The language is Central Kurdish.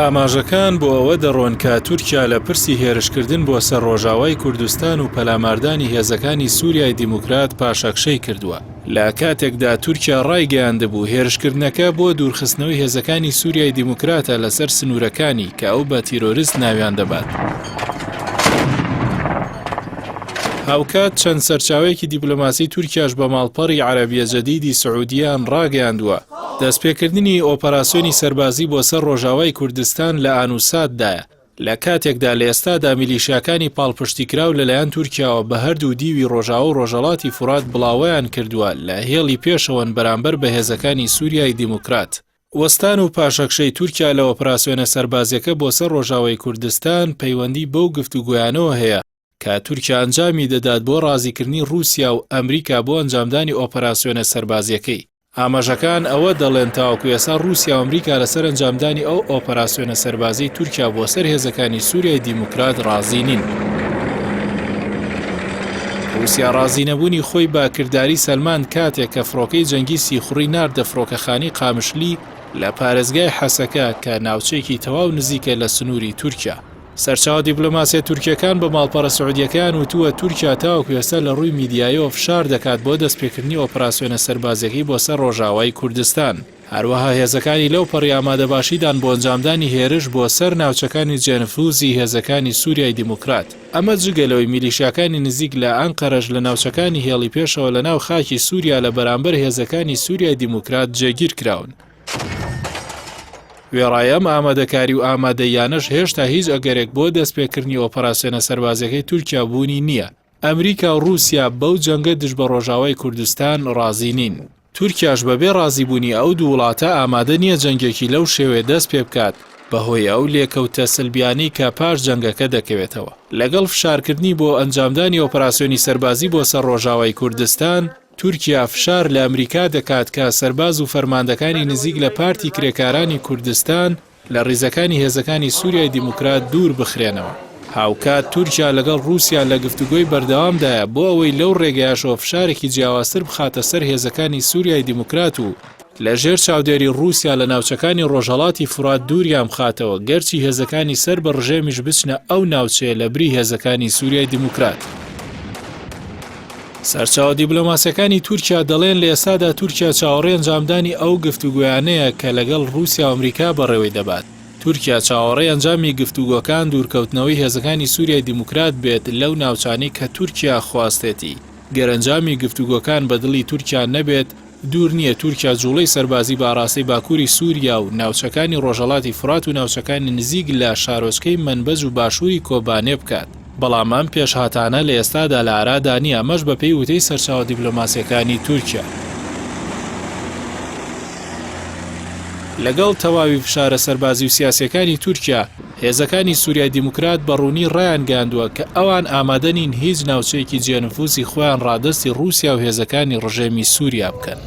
ئاماژەکان بۆ ئەوە دەڕۆن کە تورکیا لە پرسی هێرشکردن بۆ سەر ڕۆژاوای کوردستان و پەلاماردانی هێزەکانی سوریای دیموکرات پاشەکشەی کردووە. لە کاتێکدا تورکیا ڕایگەیاندبوو هێرشکردنەکە بۆ دوورخستنەوەی هێزەکانی سوریای دیموکراتە لەسەر سنوورەکانی کە ئەو بە تیرۆرست ناویان دەبات. هاوکات چەند سەرچاوەیەکی دیپلۆماسی تورکیاش بە ماڵپەڕی عەرەبیە جەدیدی سعودیان ڕاگەیاندووە، دەستپێکردنی ئۆپەراسیۆنی سەربازی بۆ سەر ڕۆژاوای کوردستان لە ئانوساتدایە، لە کاتێکدا لە ئێستادا میلیشیاکانی پاڵپشتیکراو لەلایەن تورکیاوە بە هەردوو دیوی ڕۆژاوا و ڕۆژهەڵاتی فورات بڵاوەیان کردووە لە هێڵی پێشەوەن بەرامبەر بە هێزەکانی سوریای دیموکرات. وەستان و پاشەکشەی تورکیا لە ئۆپراسیۆنە سەربازیەکە بۆ سەر ڕۆژاوای کوردستان پەیوەندی بەو گفتوگۆیانەوە هەیە کە تورکیا ئەنجامی دەدات بۆ ڕازیکردنی ڕووسیا و ئەمریکا بۆ ئەنجامدانی ئۆپەراسیۆنە سەربازیەکەی. ئاماژەکان ئەوە دەڵێن تاوەکو ئێستا ڕووسیا و ئەمریکا لەسەر ئەنجامدانی ئەو ئۆپەراسیۆنە سەربازیەی تورکیا بۆ سەر هێزەکانی سوریای دیموکرات ڕازی نین. ڕووسیا ڕازینەبوونی خۆی بە کرداری سەلماند کاتێک کە فڕۆکەی جەنگی سیخوڕی ناردە فڕۆکەخانەی قامشلی لە پارێزگای حەسەکە کە ناوچەیەکی تەواو نزیکە لە سنووری تورکیا. سەرچاوە دیپلۆماسیە تورکیەکان بە ماڵپەڕە سعودیەکەیان وتووە، تورکیا تاوەکو ئێستا لە ڕووی میدیاییەوە فشار دەکات بۆ دەستپێکردنی ئۆپراسیۆنە سەربازیەکەی بۆ سەر ڕۆژاوای کوردستان. هەروەها هێزەکانی لەو پەڕی ئامادەباشیدان بۆ ئەنجامدانی هێرش بۆ سەر ناوچەکانی جێنفوزی هێزەکانی سوریای دیموکرات. ئەمە جگە لەوەی میلیشیاکانی نزیک لە ئەنقەرەش لە ناوچەکانی هێڵی پێشەوە لە ناو خاکی سوریا لە بەرامبەر هێزەکانی سوریای دیموکرات جێگیر کراون. وێڕای ئەم ئامادەکاری و ئامادەییانەش هێشتا هیچ ئەگەرێک بۆ دەستپێکردنی ئۆپەراسیۆنە سەربازیەکەی تورکیا بوونی نییە. ئەمریکا و ڕووسیا بەو جەنگە دژ بە ڕۆژاوای کوردستان ڕازی نین. تورکیاش بەبێ ڕازیبوونی ئەو دوو وڵاتە ئامادە نییە جەنگێکی لەو شێوەیە دەست پێبکات بەهۆی ئەو لێکەوتە سلبیانەی کە پاش جەنگەکە دەکەوێتەوە. لەگەڵ فشارکردنی بۆ ئەنجامدانی ئۆپەراسیۆنی سەربازی بۆ سەر ڕۆژاوای کوردستان، تورکیا فشار لە ئەمریکا دەکات کە سەرباز و فەرماندەکانی نزیک لە پارتی کرێکارانی کوردستان لە ڕیزەکانی هێزەکانی سوریای دیموکرات دوور بخرێنەوە. هاوکات تورکیا لەگەڵ ڕووسیا لە گفتوگۆی بەردەوامدایە بۆ ئەوەی لەو ڕێگەیەشەوە فشارێکی جیاوازتر بخاتە سەر هێزەکانی سوریای دیموکرات و لە ژێر چاودێری ڕووسیا لە ناوچەکانی ڕۆژهەڵاتی فورات دووریان بخاتەوە، گەرچی هێزەکانی سەر بە ڕژێمیش بچنە ئەو ناوچەیە لە بری هێزەکانی سوریای دیموکرات. سەرچاوە دیبلۆماسیەکانی تورکیا دەڵێن لە ئێستادا تورکیا چاوەڕێی ئەنجامدانی ئەو گفتوگۆیانەیە کە لەگەڵ ڕووسیا و ئەمریکا بەڕێوەی دەبات. تورکیا چاوەڕێی ئەنجامی گفتوگۆکان دوورکەوتنەوەی هێزەکانی سوریای دیموکرات بێت لەو ناوچانەی کە تورکیا خواستێتی. گەر ئەنجامی گفتوگۆکان بە دڵی تورکیا نەبێت، دوور نییە تورکیا جوڵەی سەربازی بە ئاڕاستەی باکووری سووریا و ناوچەکانی ڕۆژهەڵاتی فورات و ناوچەکانی نزیک لە شارۆچکەی مەنبەج و باشووری کۆبانێ بکات، بەڵام ئەم پێشهاتانە لە ئێستادا لە ئارادا نییە، ئەمەش بەپێی وتەی سەرچاوە دیپلۆماسییەکانی تورکیا. لەگەڵ تەواوی فشارە سەربازی و سیاسییەکانی تورکیا، هێزەکانی سوریای دیموکرات بە ڕوونی ڕایانگەیاندووە کە ئەوان ئامادە نین هیچ ناوچەیەکی جێنفوزی خۆیان ڕادەستی ڕووسیا و هێزەکانی ڕژێمی سوریا بکەن.